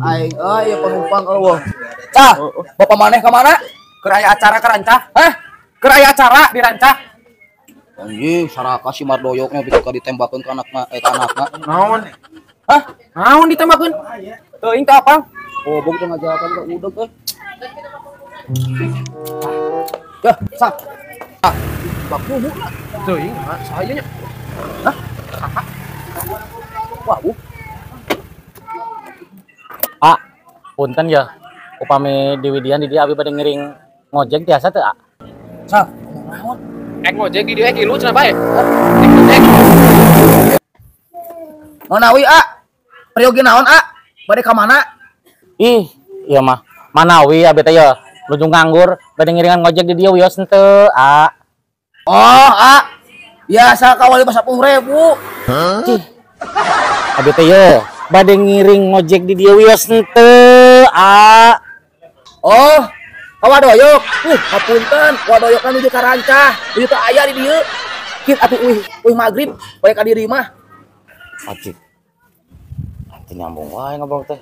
Aing euy penumpang eueuh. Cah, bapak maneh ka mana? Keur aya acara ka Rancah. Hah? Keur aya acara di Rancah. Anjing, saraka si Mardoyoknya bikin ka ditembakeun ka anakna ka anakna. Naon? Hah? Naon ditembakeun? Teuing teh apa? Goblok teh ngajakan ka udeg euy. Yah, sah. Ah, baku lah. Teuing, saha nya? Hah? Saha? Wah, bu. Ah, punten ya. Upami di Widian di dieu abi bade ngiring ngojek tiasa teu, ah? Sah, ngomong naon? Ek ngojek di dieu ek ilu cenah bae. Ek ngojek. Manawi, ah. Peryogi naon, ah? Bade ka mana? Ih, ieu mah. Manawi abi teh ya, nuju nganggur bade ngiringan ngojek di dieu wios henteu, ah. Oh, ah. Biasa kawali mah 10.000. Cih. Abi teh ye, bade ngiring ngojek di dieu wios henteu, ah. Oh, ka Wadoyok. Hapunten, Wadoyok kan nuju ka Rancah, nuju ka aya di dieu. Kit atuh uih magrib, bae ka diri mah. Acik. Teu nyambung wae ngobrol teh.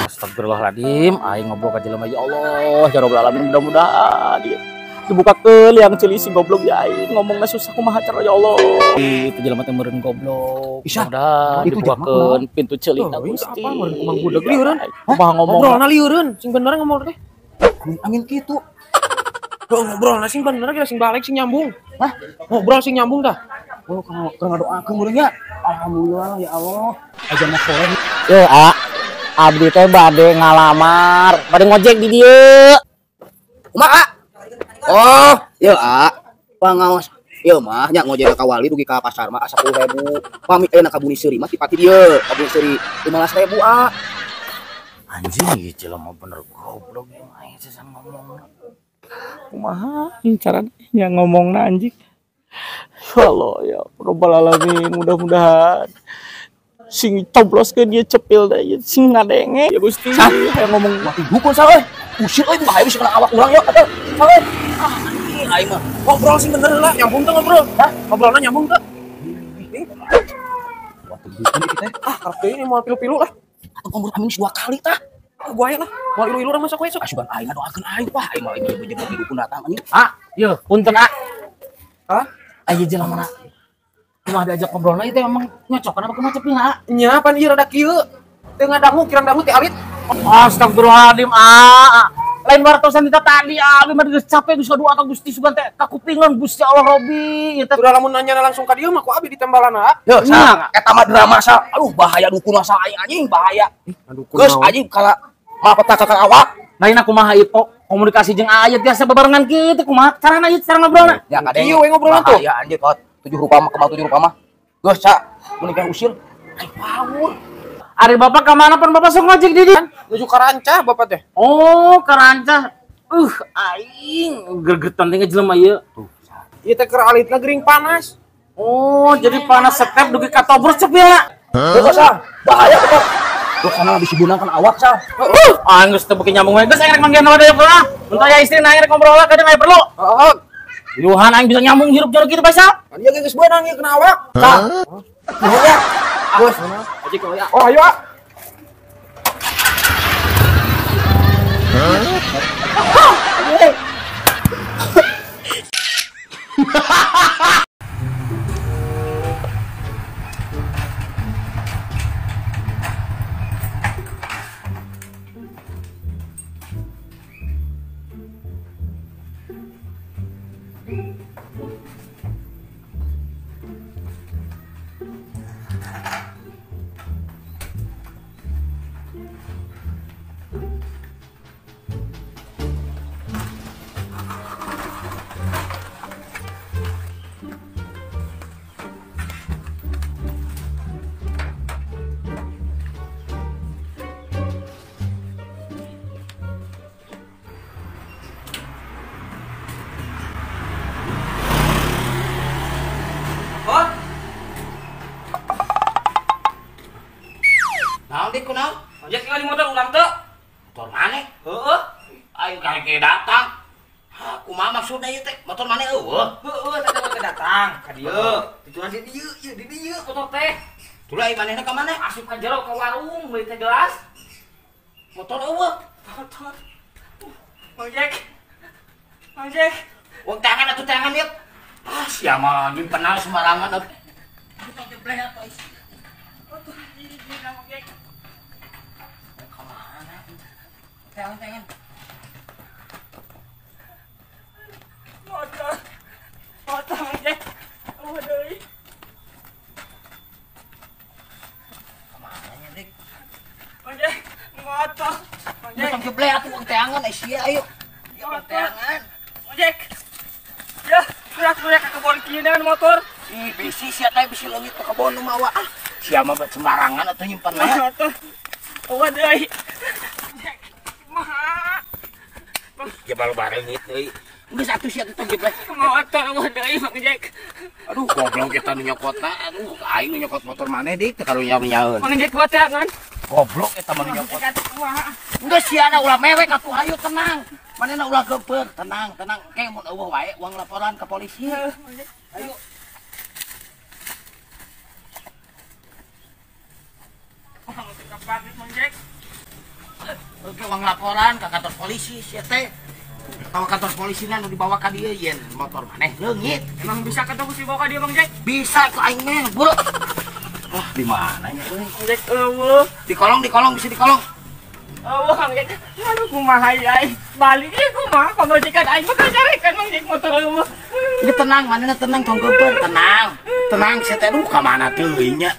Astagfirullahaladzim, aing ngobrol ka jelema ya Allah, ya Rabbal alamin mudah-mudahan ieu dibukakeun liang ceuli si goblok ya aing ngomongna susah kumaha cara ya Allah. Itu jelema teh meureun goblok. Mudah-mudahan dibukakeun pintu ceuli na Gusti. Apa meureun kumaha budak lieureun? Kumaha ngomong? Ngobrolna lieureun, sing bener ngomong teh. Amin kitu. Heuh ngobrolna sing bener kira sing balik sing nyambung. Hah? Ngobrol sing nyambung tah. Oh, kalau ngadoakeun meureun nya. Alhamdulillah ya Allah. Aja mah soleh. Ye, ah. Abdi teh bade ngalamar, bade ngojek di dieu. Kumaha? Oh, ieu ah. Pangaos ieu mah nya ngojek ka Wali dugi ka pasar mah 10.000. Pami ayeuna ka Buni Seuri mah tipati dieu, ka Buni Seuri 15.000 ah. Anjing ieu jelema bener goblok ieu mah aing sesan ngomong. Kumaha carana nya ngomongna anjing. Ya Allah ya Rabbal alamin, mudah-mudahan sing cobloskeun ieu cepil da ieu sing ngadenge ya Gusti. Hayang ngomong mati dukun sa euy. Usir euy bahaya bisa kena awak urang yo atuh. Sa euy. Ah anjing aing mah. Ngobrol sing bener lah, nyambung teu ngobrol. Hah? Ngobrolna nyambung teu? Waktu dukun ieu teh. Ah, karep deui moal pilu-pilu lah. Atuh ngomong amin 2 kali tah. Ah, gua aya lah. Moal ilu-ilu urang masuk we sok. Asuban aing ngadoakeun aing. Wah, aing mah jebuk-jebuk di dukun datang anjing. Ah, yeuh, punten ah. Hah? Aya jelema na. Kumaha diajak ngobrolna ieu teh emang nyocokan apa kumaha cepilna? Nya pan ieu rada kieu. Teu ngadangu kirang dangu teh alit. Astagfirullahaladzim, ah. Lain wartosan kita tadi, ah, abi mah geus capek geus ngadoa ka Gusti sugan teh kakupingan Gusti Allah Robbi. Ieu teh udah lamun nanya langsung ka dieu mah ku abi ditembalan ah. Yeuh, sa, eta mah drama sa. Aduh bahaya dukun sa aing anjing bahaya. Geus anjing kala malapetaka ka awak. Lain kumaha ieu komunikasi jeung aya biasa bebarengan kieu kumaha carana ieu cara ngobrolna? Ya kadeng. Kieu we ngobrolna tuh. Bahaya anjing kot. 7 rupa mah kemana 7 rupa mah. Geus sa, mun nikah usir. Aing power. Ari bapak ka mana pan bapak sok ngojek di dieu? Nuju ka Rancah bapak teh. Oh, ka Rancah. Aing gregetan teh jelema ieu. Tuh, sa. Ieu teh keur alitna gering panas. Oh, jadi panas setep dugi ka tobros cepilna. Heuh, sa. Bahaya bapak. Tuh kana bisi beunang kana awak sa. Heeh. Aing geus teu beuki nyambung we. Geus aing rek manggihan wae ah. Mun aya istri aing rek ngobrol kadang aya perlu. Heeh. Yuhan aing bisa nyambung hirup jauh kitu bae sa. Kan ieu geus beunang ieu kena awak. Sa. Nuhun ya. Geus. Ojek ya. Oh, ayo ah. Naon dik kunaon? Ojek tinggal di motor urang teu. Motor maneh? Heeh. Aing karek datang. Hah, kumaha maksudna ieu teh? Motor maneh eueuh? Heeh, teh teh datang ka dieu. Tujuan di dieu, ieu di dieu motor teh. Tulai manehna ka mana? Asup ka jero ka warung meuli teh gelas. Motor eueuh. Motor. Mang Jack. Mang Jack. Wong tangan atuh tangan ieu. Ah, sia mah nyimpenal sembarangan atuh. Tong jebleh atuh. Motor hiji Mang Jack. Ka mana? Tangan tangan. Motor. Motor Mang Jack. Eueuh deui. Motor. Tong jebleh atuh wong teangan ai sia ayo. Ya wong teangan. Ojek. Ya, kurak-kurak ka kebon kieu dengan motor. Ih, bisi sia teh bisi leungit ka kebon nu mawa ah. Sia mah sembarangan atuh nyimpen we. Motor. Eueuh deui. Ojek. Kumaha? Jebal bareungit deui. Geus atuh sia teh tong jebleh. Motor eueuh deui Mang Jack. Aduh, goblok eta nu nyokotna. Aduh, aing nu nyokot motor maneh dik teh karunya-runyaeun. Mang Jack buat teangan. Goblok eta mah nyokot. Geus sia ulah mewek atuh hayu tenang. Manehna ulah geupeut, tenang, tenang. Ke mun eueuh wae uang laporan ke polisi. Ayo. Oke, uang laporan ke kantor polisi sia teh. Tawa kantor polisina nu dibawa ka dieu yen motor maneh leungit. Emang bisa ketemu si bawa ka dieu Mang Jack? Bisa ku aing mah, buru. Wah, di mana nya euy? Mang Jack eueuh. Di kolong, di kolong bisa di kolong. Eueuh Mang Jack. Aduh kumaha ieu aing. Balik ieu kumaha pamajikan aing mah kacarekan Mang Jack motor eueuh. Ieu tenang, manehna tenang tong geupeut, tenang. Tenang sia teh aduh ka mana teuing nya.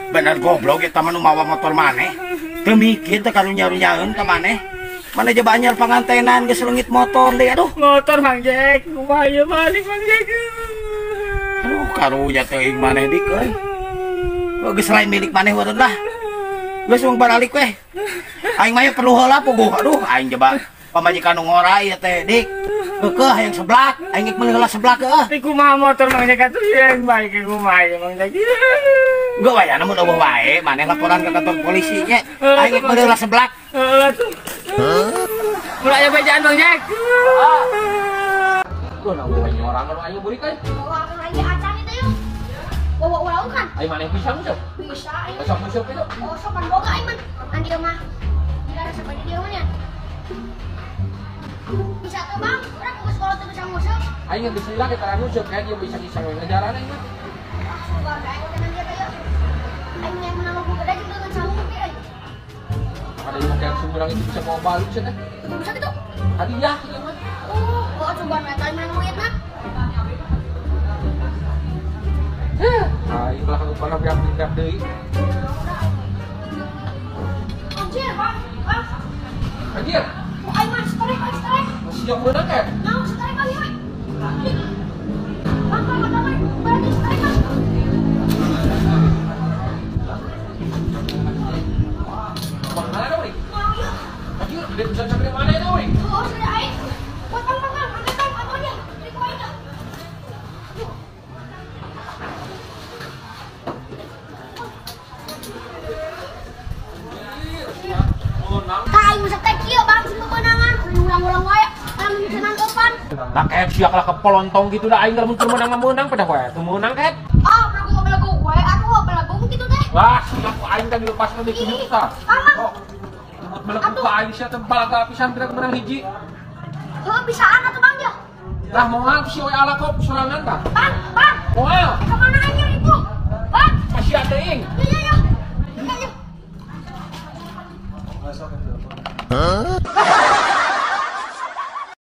Bener goblok eta mah nu mawa motor maneh. Teu mikir teh karunya-runyaeun ka maneh. Mana jaba anyar pangantenan geus leungit motor deui aduh. Motor Mang Jack, kumaha ieu balik Mang Jack. Aduh karunya teuing maneh dik euy. Geus lain milik maneh wae lah. Geus wong baralik weh. Aing mah perlu heula puguh. Aduh aing jaba pamajikan nu ngora ieu teh dik. Keukeuh hayang seblak, aing geus meuli heula seblak heuh. Ti kumaha motor Mang Jack atuh yang baik kumaha ieu Mang Jack. Geus wayana mun eueuh wae maneh laporan ke kantor polisi nya. Aing geus meuli heula seblak. Heeh atuh. Mulai aya bejaan Bang Jack. Tuh nah udah orang nu aing burik euy. Orang aing acan itu yuk. Bawa ulah kan? Aing maneh bisa nguseup? Bisa aing. Sok nguseup itu. Oh, sok pan boga aing mah. An dieu mah. Dira resep di dieu mah nya. Bisa tuh Bang, urang geus sekolah teu bisa nguseup. Aing geus lila kita nguseup kayak dia bisa-bisa ngajaran aing mah. Sugan aing teh nang dieu teh yuk. Aing yang menang boga jeung dengan sanggup ge euy. Ada yang kayak sumberang itu bisa bawa balik sih teh. Bisa gitu? Hadiah ieu mah. Oh, oh coba mah tadi menang duitna. Heh, aing belah pernah beak-beak deui. Anjir, Bang. Bang. Anjir. Oh, aing mah strike, aing strike. Siap beunang kan? Nah, strike kali we. Bang, bang, bang, berarti strike, Bang. Mana dong, Anjir, dia bisa sampai mana itu, weh? Oh, sudah aing. Buat bang, bang, bang, angkat bang, atunya. Di ku aing. Tah aing bisa teh kieu, bang, sing kemenangan. Ulang-ulang wae, lamun bisa nangkepan. Lah kayak siak lah kepelontong gitu dah aing lamun keur menang-menang pada wae. Teu meunang kayak. Ah, belagu belagu wae atuh belagu kitu teh. Wah, siak ku aing tadi lepasna di kunyuk tah. Bang. Belagu ka aing sia teh balaga pisan tidak menang hiji. Heuh, bisaan atuh Bang ya. Lah moal si we ala kop sorangan tah. Bang, Bang. Moal. Ka mana anjir itu? Bang. Masih teuing. Ya, ya, ya. Ya, ya. Hah?